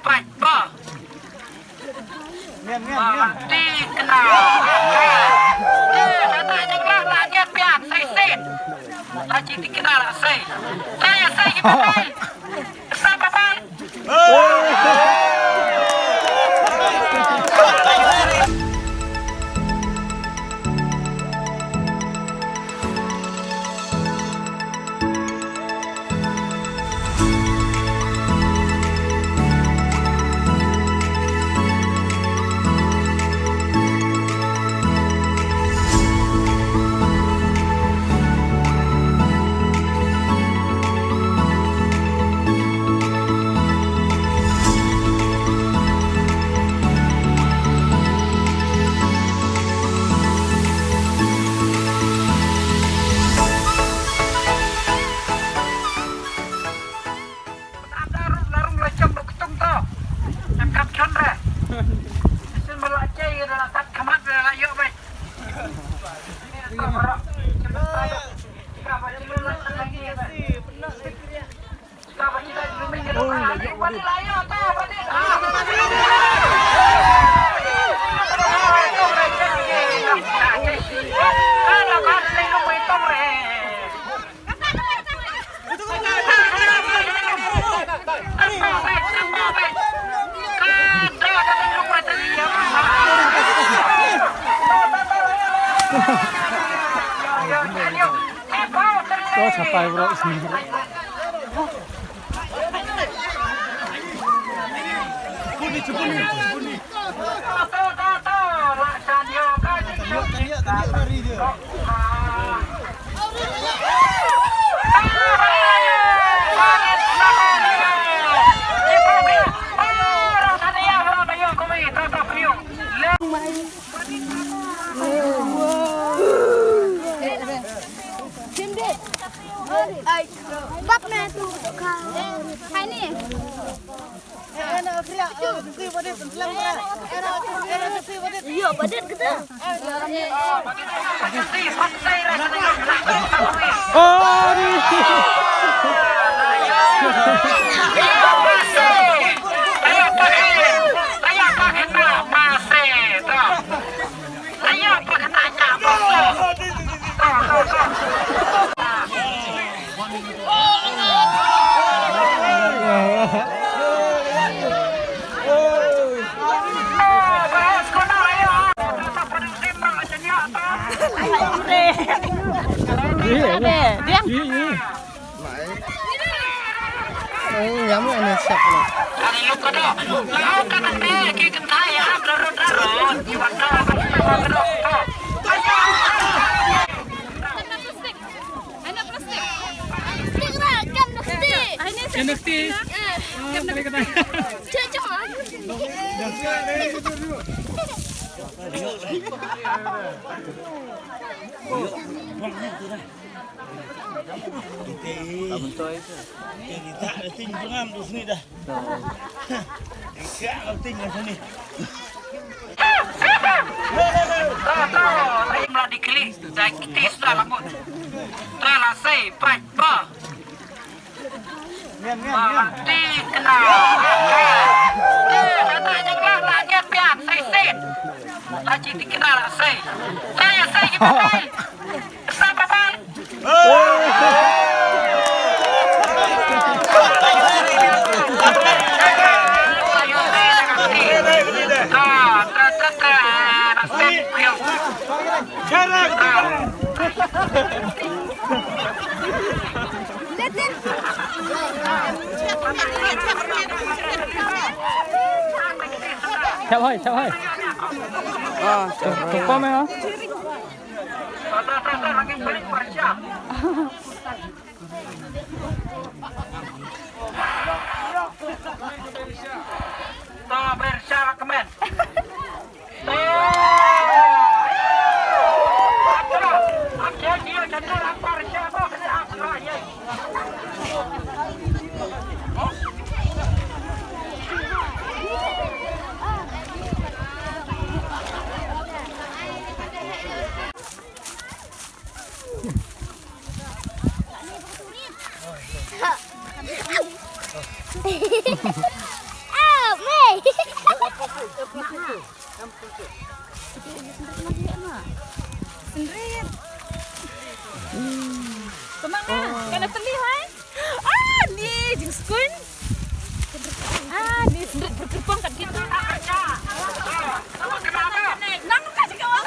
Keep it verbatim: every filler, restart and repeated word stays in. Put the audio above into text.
Pach ba. Ngen, ngen, ngen. Ti kena. Eh, kata jenglah la ngen biang, sai sin. La ci ti kena la sai. Sai, sai kita sai. Sa ba ba. Ata rung la rung la jam dok ketung to. Jam kap chon re. Isin ma la jai re la tat khamat re la yok bai. Ko chapai bro sini. Bap na tu ka. Hai ni. Yo, badet kita. Oh, ni. Diam. Ê, ngắm lại này sập này. Kan plastik. Kan plastik. Ah, kali kata. Cocok. Kita, kita, kita, kita, kita, kita, Mla dikli, dai kti sla lamut. Tra la sei, pach ba. Mla ti kna. Eh, kata jenglah la ngen biang, sei sen. La chi ti kna la sei. Tra ya sei ki patai. Sa patai. Chap hai, chap hai. Ah, chap hai. Tok pom ya. Sendrit. Kemang na? Kana teli hai? Ah, ni jingskun. Ah, ni sendrit bergerbong kat kita. Nang ka jingkawang.